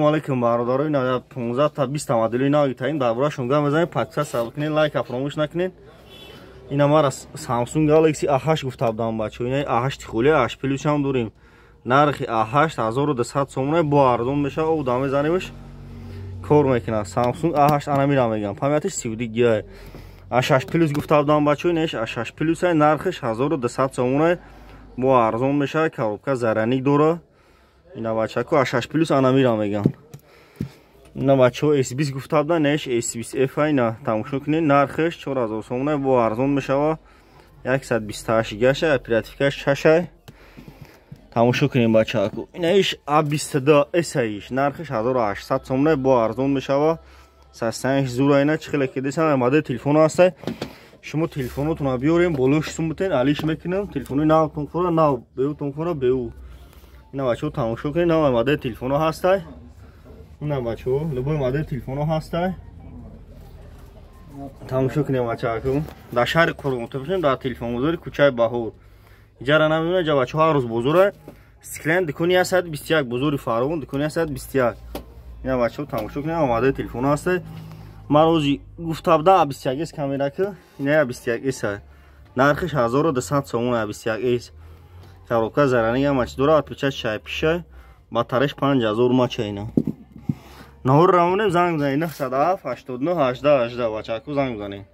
Алейкум, бародаро. Ина 15 та 20 та модели нав гитаим, дар борашон гап мезанем. Подписаться кунед, лайк фаромӯш накунед. Ина мара Samsung Galaxy A8 гуфта будам, бачо. Ина A8 хули, A8 плюс ҳам дорем. Нархи A8 1200 сомона, бо арзон мешава, об да мезанемш, кор мекунад. Samsung A8 ана мира мегам. Памятиш 32 ГБ. A6 плюс гуфта будам, бачо, инаш A6 плюс ай, нархиш 1200 сомона, бо арзон мешава, коробка заряник дора. Ина, бачако, А6 плюс ана мира меган. Ина, бачаҳо, S20 гуфта будан, неш S20 F. Ина тамошо кунед, нархиш 4000 сомона, бо арзон мешава. 128 гаша, оперативкаш 6. Тамошо кунем, бачако. Ина иш A22 S иш, нархиш 1800 сомона, бо арзон мешава. Састаниш зура. Ина чӣ хеле ки десам, модели телефон ҳастай. Шумо телефонотонро биёрем, болош сум бутен, алиш мекунем, телефони навтон хӯра нав, беутон хӯра беу. Ина, бачаҳо, тамошо кунед, нав модели телефоно ҳастай. Ина, бачаҳо, любой модели телефоно ҳастай. Тамошо кунем, бачаҳаку. Дар шаҳри Қурғонтепа, дар телефонбозори кӯчаи Баҳор. Иҷара намебинад, иҷа, бачаҳо, ҳар рӯз бозора. Стеклянный, дукони 121, бозори Фаровон, дукони 121. Ина, бачаҳо, тамошо кунем, модели телефоно ҳастай. Ман рӯзи гуфта будам, А21 С камераку, ина А21 С, нархиш 1200 сомон. А21 С коробка заряник ҳама чи дора, отпечаток шайпиша, батареш 5000 мача. Ина наҳор равонем, занг бизанед 907 89 18 18. Бачаку, занг бизанед.